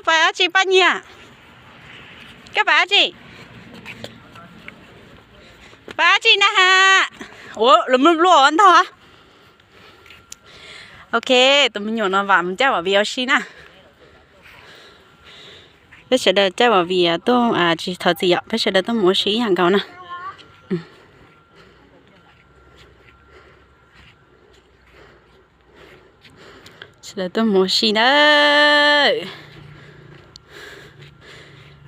Pais dab tsi Paj Nyiag? Koj pais dab tsi? Pais dab tsi na has? Ua los mluaj mluaj ntog. Ok, tus me nyuam no vam mus caij Vam Vias ua si na. Peb sawv daws caij Vam Vias tuaj, tsis thov txim yom, peb sawv daws tuaj mus ua si ib yam nkaus na. Sawv daws tuaj mus ua si na.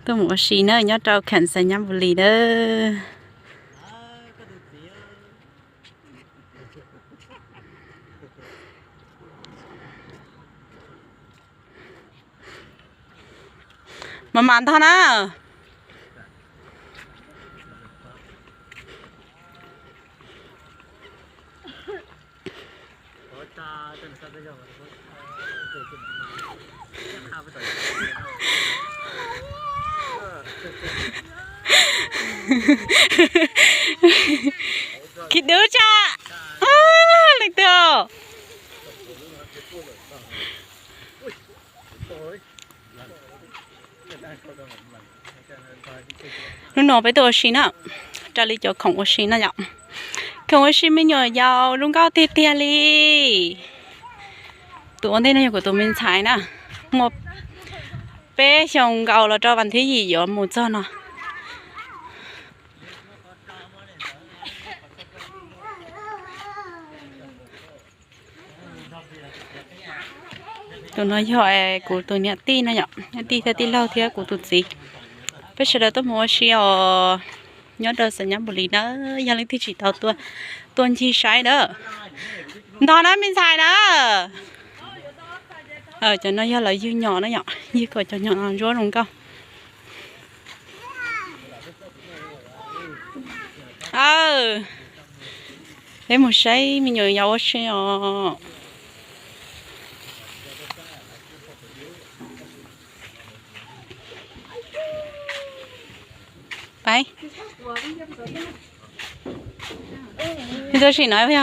Tuaj mus ua si na nyob rau Khansanyabuli na. Mas mas ntog na. Khib dub tshaj. Leej twg? Hnub no peb tuaj ua si na, raws li cov khoom ua si na yom. Khoom ua si me nyuam yaus zoo nkauj tiag tiag li. Tus ua ntej no yog kuv tus me ntxhais na, muaj peb xyoos nkaus los rau vas thib yim yuav mus txog no. Tus no yog kuv tus niam tij no yom, niam tij thiab tij laug thiab kuv tus txiv. Peb sawv daws tuaj mus ua si os, nyob rau Xanyabuli na, yog leej twg tsis tau tuaj, tuaj ncig saib na. Ntog na me ntxhais na. Cov no yog lawv ywg nyom na yom, ywg kom cov nyom no ntsuab zoo nkauj. Peb mus saib me nyuam yaus ua si os. Pais. Tus sim no yog ua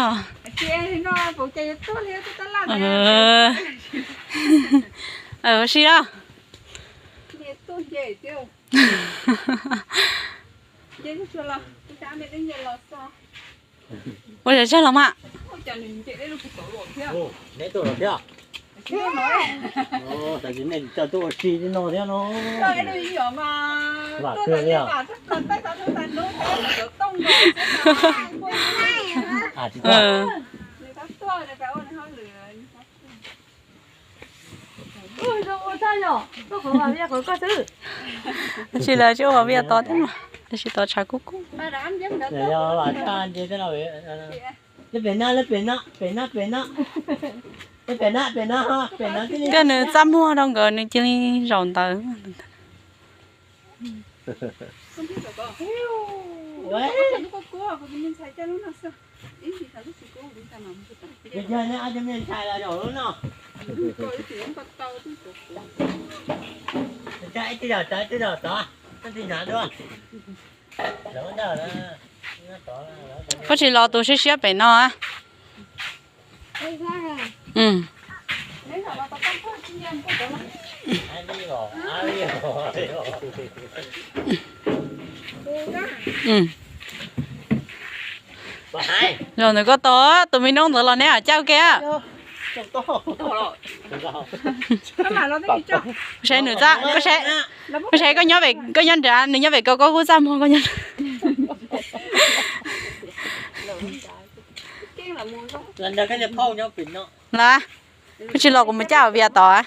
si os. Ua tsag tsag los mas. Vam kawg li os. Tab sis lawv tsis ua Vam Vias tod thiab mas, tab sis tod tshav kub kub. Koj nws txaj muag rau nkawd nws cia li zaum ntawd. Koj tsis los tus siab siab pem no a? Los ntawm koj tod, tus me noob ntawd los neb caij ke. Koj saib nws txaj, koj saib, koj saib koj nyob, koj nyob nrad, nws nyob pem koj, koj kuj txaj muag koj nyob. Los, koj tsis los kuv mus caij Vam Vias tod.